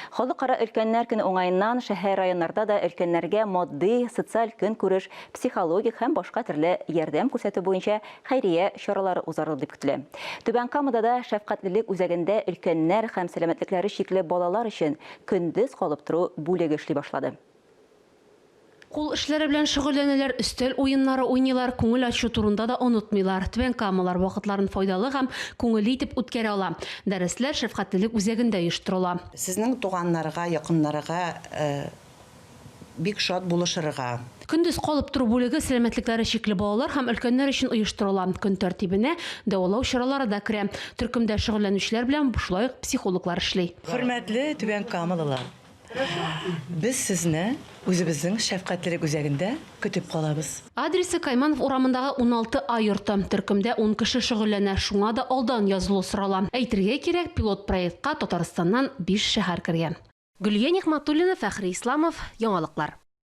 Халыкара өлкәннәр көне уңаеннан шәһәр-районнарда да өлкәннәргә матди, социаль көнкүреш, психологик һәм башка төрле ярдәм күрсәтү буенча хәйрия чаралары узарылыр дип көтелә. Түбән Камада да Шәфкатьлелек үзәгендә өлкәннәр һәм сәламәтлекләре чикле балалар өчен көндез калып тору бүлеге эшли башлады. Кул эшләре белән шөгыльләнәләр, өстәл уеннары уйныйлар, күңел ачу турында да онытмыйлар. Түбәнкамалар вакытларын файдалы һәм күңелле итеп үткәрә ала. Дәресләр Шәфкатьлелек үзәгендә оештырыла. Сезнең туганнарга, якыннарга бик шат булышырга. Көндез калып тору бүлеге сәламәтлекләре чикле балалар һәм өлкәннәр өчен оештырыла. Көн тәртибенә дәвалау чаралары да керә. Төркемдә шөгыльләнүчеләр белән шулай ук психологлар эшли. Хөрмәтле түбәнкамалылар! Без сезне үзебезнең шәфкатьлелек үзәгендә көтеп калабыз. Адресы, Кайманов урамындагы 16 А йорты. Төркемдә ун кеше шөгыльләнә, шуңа да алдан язылу сорала. Әйтергә кирәк, пилот проектка Татарстаннан биш шәһәр кергән. Гөлия Нигъмәтуллина, Фәхри Исламов, Яңалыклар.